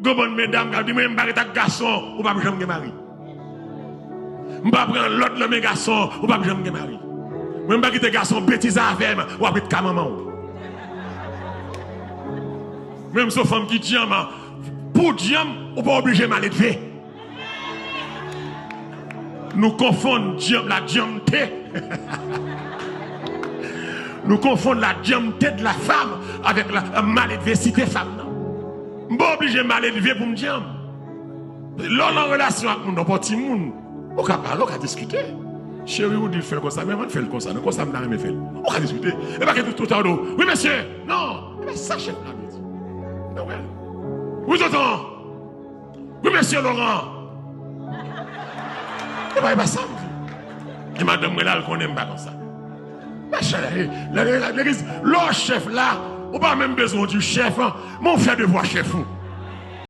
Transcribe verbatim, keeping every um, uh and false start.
Gon bann medam k ap di, "Mwen, m pa ret ak gason, ou p ap janm gen mari. M pa pran lòd nan men gason, ou p ap janm gen mari. Mwen, m pa kite gason betize avè m, w ap ret ka manman w." Menm si w fanm ki djanm, pou djanm, ou pa oblije maledve. Nou konfonn djanm, la djanmte. Nou konfonn la djanmte de la femme avec la, la maledvesite fanm nan. M pa oblije maledve pou m djanm. Lè w nan relasyon ak moun, nan pòt timoun, ou ka pale, ou ka diskite. Cheri, ou di fè l konsa, men ann fè l konsa, non, konsa m ta renmen fè l. Ou ka diskite. E pa gen tout, tout a w di, "Wi, mesye." Non, e pa sa chèf la vle di. Wi, tonton. Wi, mesye Laurent. E pa, e pa sa m di. E madanm mwen la, l konnen m pa konsa. Machallah, e, lè, lè, legliz, lè w chèf la, ou pa menm bezwen di chèf, an. Men w fè devwa chèf ou.